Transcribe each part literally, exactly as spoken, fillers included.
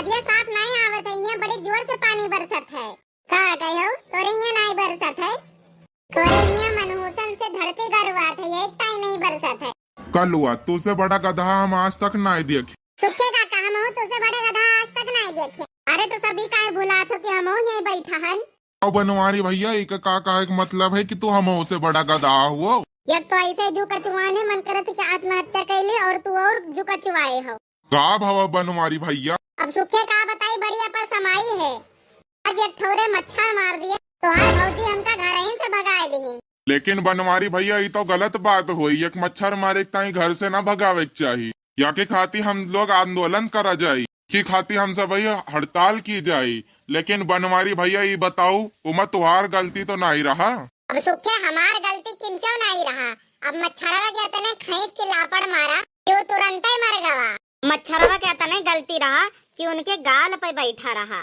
ये साफ नाहीं आवत है, यहाँ बड़ी जोर से पानी बरसत है। का कहो, तोरे यहाँ नाहीं बरसत है? तोरे यहाँ मनहूसन से धरती गरुआत है, एक ताई नाहीं बरसत है। कलुआ, तुसे बड़ा गदहा हम आज तक नाहीं देखे। सुखे काका, हमहू तुसे बड़ा गदहा आज तक नाहीं देखे। अरे तो सभी काहे भुलात हो कि हमहू यहीं बैठा हन? अब बनवारी भैया, इका का कहे के मतलब है कि तू हमहू से बड़ा गदहा हुआ? जब तो ऐसे जू कचुआने मन करत कि आत्महत्या कर ले और तू और जू कचुआए हो। का भवा बनवारी भैया? अब सुखे का बताई, बड़ी अपर समाई है। आज एक ठौरे मच्छर मार दिए, तोहार भौजी हमका घरहिन से भगाए दिहिन। लेकिन बनवारी भैया, ई तो गलत बात होई। एक मच्छर मारे के ताई घर से ना भगावे के चाही। या के खाती हम लोग आंदोलन करा जाई, कि खाती हम सब हड़ताल की जाई। लेकिन बनवारी भैया, ई बताऊ, उमा तोहार गलती तो नाहीं रहा? अब सुखे हमार गलती किंचो नाहीं रहा। अब मच्छरवा के अतने खींच के लापड़ मारा कि वो तुरंते मर गवा। मच्छरवा के अतने गलती रहा कि उनके गाल पे बैठा रहा।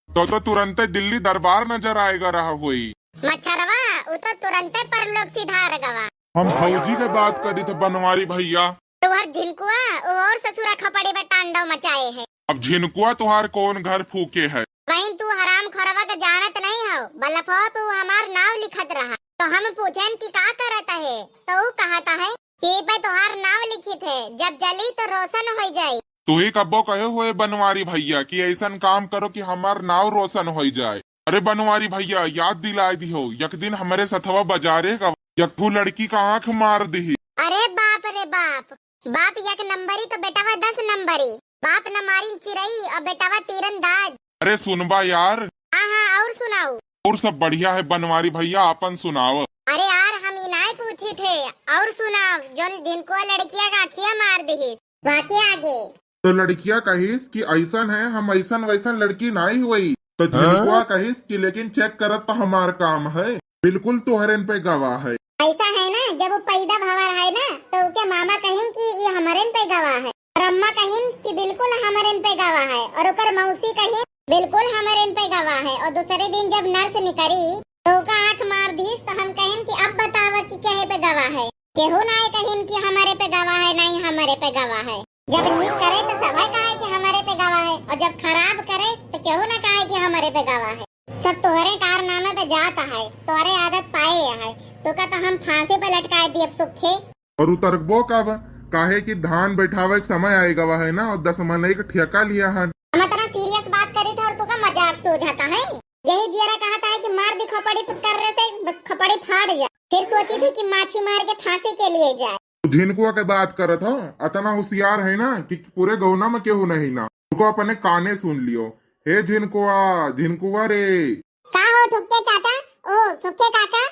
तो, तो तुरंते दिल्ली दरबार नजर आएगा रहा होई। मच्छरवा, वो तो तुरंते परलोक सिधार गवा। हम भौजी के बात करी थे बनवारी भैया। तोहर झिनकुआ, वो और ससुरा खपड़ी पे तांडव मचाए है। अब झिनकुआ तोहार कौन घर फूके है? बहिन, तू हराम खोरवा के जानत नहीं हो, बलफवा पे वो हमार नाव लिखत रहा, तो हम पूछेन कि का करत है, तो वो कहता है कि पे तोहार नाव लिखित है, जब जली तो रोशन हो जाई। तू ही कब्बो कहे हुए बनवारी भैया कि ऐसन काम करो कि हमार नाव रोशन हो जाए। अरे बनवारी भैया, याद दिलाए दिहो, एक दिन हमरे सथवा बाजारे का एक ठो लड़की का आंख मार दिही। अरे बाप रे बाप, बाप एक नंबरी तो बेटावा दस नंबरी। बाप न मारिन चिरई और बेटावा तीरंदाज। अरे सुनबा यार। हाँ, हाँ, और सुनाओ। और सब बढ़िया है बनवारी भैया, आपन सुनाओ। अरे यार, हम ई नाय पूछी थे, और सुनाओ, जोन झिनकुआ लड़किया का अखिया मार दिहिस, वाके आगे। तो लड़किया कहिस कि ऐसन है, हम ऐसन वैसन लड़की नाई हुई। तो झिनकुआ कहिस कि लेकिन चेक करत तो हमार काम है, बिल्कुल तोहरेन पे गवाह है। ऐसा है ना, जब वो पैदा भवा रहा है ना, तो ओके मामा कहिन कि ये हमरेन पे गवाह है, और अम्मा कहिन कि बिल्कुल हमरेन पे गवाह है, और ओकर मौसी कहिन बिल्कुल हमरेन पे गवाह है। और दूसरे दिन जब नर्स निकरी तो ओका आंख मार दीस, तो हम कहिन कि अब बतावा कि कहे पे गवाह है। केहू नाय कहिन कि हमरे पे गवाह है, नाई हमरे पे गवाह है। जब नीक करे तो सभे कहे कि हमरे पे गवाह है, और जब खराब करे तो केहू ना कहे कि हमरे पे गवाह है। सब तोहरे कारनामे पे जात है, तोहरे आदत पाए है, तो का तो हम फांसी पे लटकाए दियब सुखे। और उतरबो कब? काहे कि धान बैठावे के समय आए गवा है ना, और दस मनई के ठेका लिया हन। हम इतना सीरियस बात करी थे और तू का मजाक सोझाता है? यही जियरा कहता है कि मार दी खपड़ी, कर्रे से बस खपड़ी फाड़ जाए। फिर सोची थी कि माछी मार के फांसी के लिए जाए। तू झिनकुआ के बात करत हो, अतना होशियार है ना कि पूरे गौना में केहू नहीं ना। रुको, अपने काने सुन लियो। हे झिनकुआ, झिनकुआ रे। का हो ठुक्के चाचा? ओ ठुक्के काका।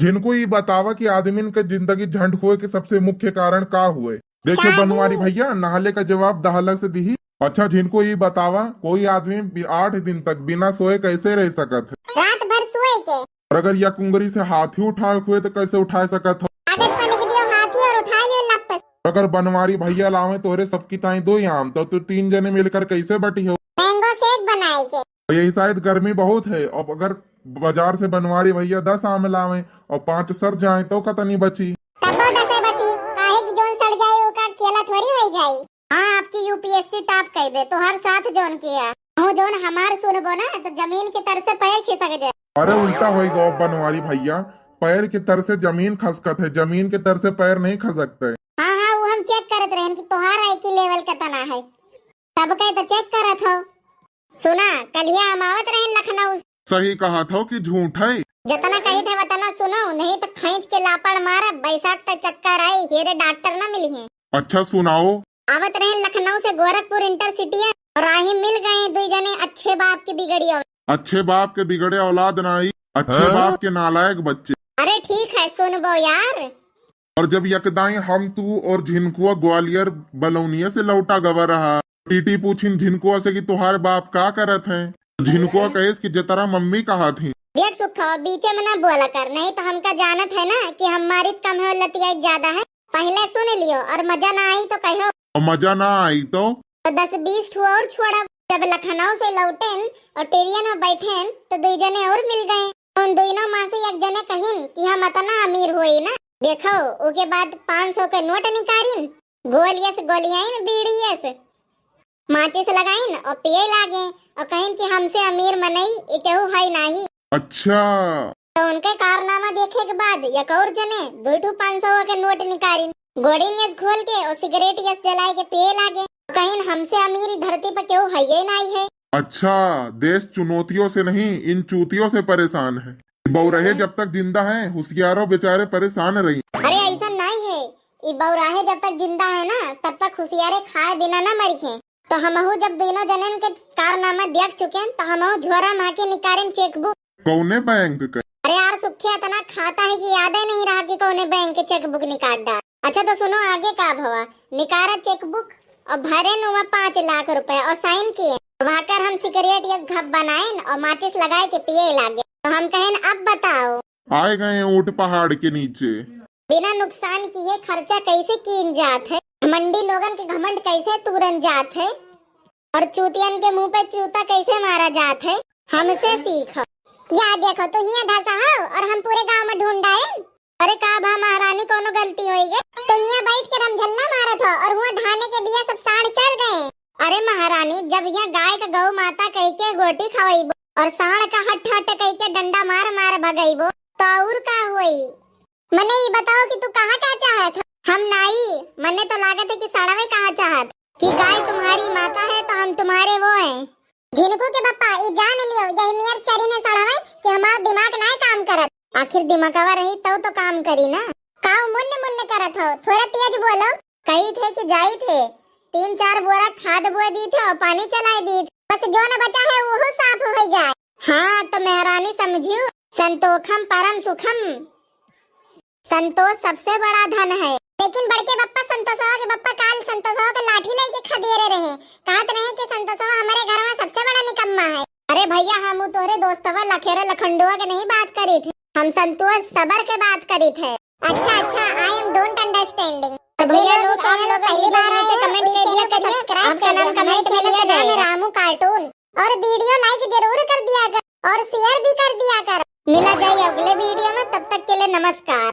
झिनकू, ई बतावा कि आदमीन के जिंदगी झंड होए के सबसे मुख्य कारण का हुए? देखो शादी। बनवारी भैया, नहले का जवाब दहला से दिही। अच्छा झिनकू, ई बतावा, कोई आदमी बि-, आठ दिन तक बिना सोए कैसे रह सकत है? रात भर सोए के। और अगर या कुंगरी से हाथी उठाए हुए तो कैसे उठाए सकत हो? कागज पर लिख दियो हाथी और उठा लियो लप। अगर बनवारी भैया लावे तोहरे सबकी ताई दो आम, तो तू तीन जने मिलकर कैसे बटी हो? मैंगो शेक बनाए के। यही शायद गर्मी बहुत है। अब अगर बाजार से बनवारी भैया दस आम लावे और पाँच सर जाए तो कतनी बची? तब तो दसे बची, काहे कि जोन सड़ जाए ओका केला थोड़ी हो जाई। हाँ, आपकी यूपीएससी टॉप कर दे, तो हर साथ जोन किया। हो जोन हमार सुनबो ना, तो जमीन के तर से पैर खिसक जाए। अरे उल्टा होई गो बनवारी भैया, पैर के तर से जमीन खसकत है, जमीन के तर से पैर नहीं खसकते। हाँ, हाँ, वो हम चेक करत रहन कि तोहार आई की लेवल कितना है, तब कहे तो चेक करत हो। सुना, कलिया हम आवत रहन लखनऊ। सही कहा था कि झूठ है। जितना कही थे उतना सुनो, नहीं तो खींच के लापड़ मारब। बैसाख तक चक्कर आई, हेरे डॉक्टर ना मिली है। अच्छा सुनाओ। आवत रहन लखनऊ से गोरखपुर इंटरसिटी है, और राही मिल गए दुई जने अच्छे बाप के बिगड़ी औलाद। अच्छे बाप के बिगड़े औलाद ना आई, अच्छे हाँ? बाप के नालायक बच्चे। अरे ठीक है, सुनबो यार। और जब यकदाई हम, तू और झिनकुआ ग्वालियर बलौनिया से लौटा गवा रहा, टीटी पूछिन झिनकुआ से कि तोहार बाप का करत हैं? झिनकुआ कहेस कि जतरा मम्मी कहा थी। देख सुखवा, बीचे में ना बोला कर, नहीं तो हमका जानत है ना कि हम मारित कम है और लतियाई ज्यादा है। पहले सुन लियो और मजा ना आई तो कहो। और मजा ना आई तो? तो दस बीस ठो और छोड़ब। जब लखनऊ से लौटेन और ट्रेन में बैठेन तो दुई जने और मिल गए। उन दोनों में से एक जने कहिन कि हम इतना अमीर होई ना। देखो, ओके बाद पाँच सौ के नोट निकालिन, गोलियस गोलियाइन बीड़ीएस। माचिस लगाइन और पिए लागे और कहिन कि हमसे अमीर मनई ये केहू है नाही। अच्छा। तो उनके कारनामा देखे के बाद एक और जने दुई ठो पाँच सौ के नोट निकालिन, गोड़िन यस घोल के और सिगरेट यस जलाए के पिए लागे। कहिन हमसे अमीर ई धरती पर केहू है ये नाही है। अच्छा, देश चुनौतियों से नहीं, इन चूतियों से परेशान है। बौरहे जब तक जिंदा हैं, होशियारो बेचारे परेशान रही। अरे ऐसा नाही है, ई बौराहे जब तक जिंदा है ना, तब तक होशियारे खाए बिना ना मरिहें। तो हमहू जब दोनों जनन के कारनामा देख चुकेन, तो हमहू झोरा मा के निकारेन चेकबुक। कौने बैंक के? अरे यार सुखिया इतना खाता है कि यादे नहीं रहा कि कौने बैंक के चेकबुक निकाल डार। अच्छा तो सुनो आगे का भवा, निकारा चेकबुक और भरेन उमा पाँच लाख रुपए और साइन किए। वहाकर हम सिगरेट यस घप बनाएन और माचिस लगाए के पिए लागे। तो हम कहेन अब बताओ। आए गए ऊँट पहाड़ के नीचे। बिना नुकसान किए खर्चा कैसे कीन जात है, घमंडी लोगन के घमंड कैसे तूरन जात है, और चूतियन के मुंह पे चूता कैसे मारा जात है, हमसे सीख। या देखो, तू हियां धसा हो और हम पूरे गांव में ढूंढ आए। अरे का भा महारानी, कोनो गलती होई गई? तो हियां बैठ के रमझल्ला मारत हो और हुआ धाने के बिया सब साँड़ चर गए। अरे महारानी, जब हियां गाय का गौ माता कह के गोटी खवाइबो और साँड़ का हट हट कह के डंडा मार मार भगइबो, तो और का होई? मने ई बताओ कि तू कहा का चाहत है? हम नाई, मने तो लागत है कि सड़वे कहा चाहत कि गाय तुम्हारी माता है तो हम तुम्हारे वो हैं। झिनकू के बप्पा, ई जान लियो, यही नियर चरी ने सड़वे कि हमार दिमाग नाय काम करत। आखिर दिमागवा रही तब तो काम करी ना। काऊ मुन्न मुन्न करत हो, थोड़ा तेज बोलो। कही थे कि जाई थे, तीन चार बोरा खाद बोए दी थे और पानी चलाई दी थे, बस जो न बचा है वो साफ हो जाए। हाँ तो मेहरानी समझियो, संतोखम परम सुखम। संतोष सबसे बड़ा धन है। लेकिन बड़के बप्पा संतोषवा के बप्पा काल संतोषवा के लाठी लेके खदेरे रहे, कहत रहे कि संतोषवा हमारे घर में सबसे बड़ा निकम्मा है। अरे भैया, हम उ तोहरे दोस्तवा लखेरा लखंडुआ के नहीं बात करी थे, हम संतोष सबर के बात करी थे। अच्छा अच्छा, I am don't understanding। तो भैया लोग, आप लोग पहली बार आए हैं, कमेंट कर दिया करिए, आपका नाम कमेंट में लिया जाएगा। रामू कार्टून। और वीडियो लाइक जरूर कर दिया कर और शेयर भी कर दिया कर। मिला जाए अगले वीडियो में, तब तक के लिए नमस्कार।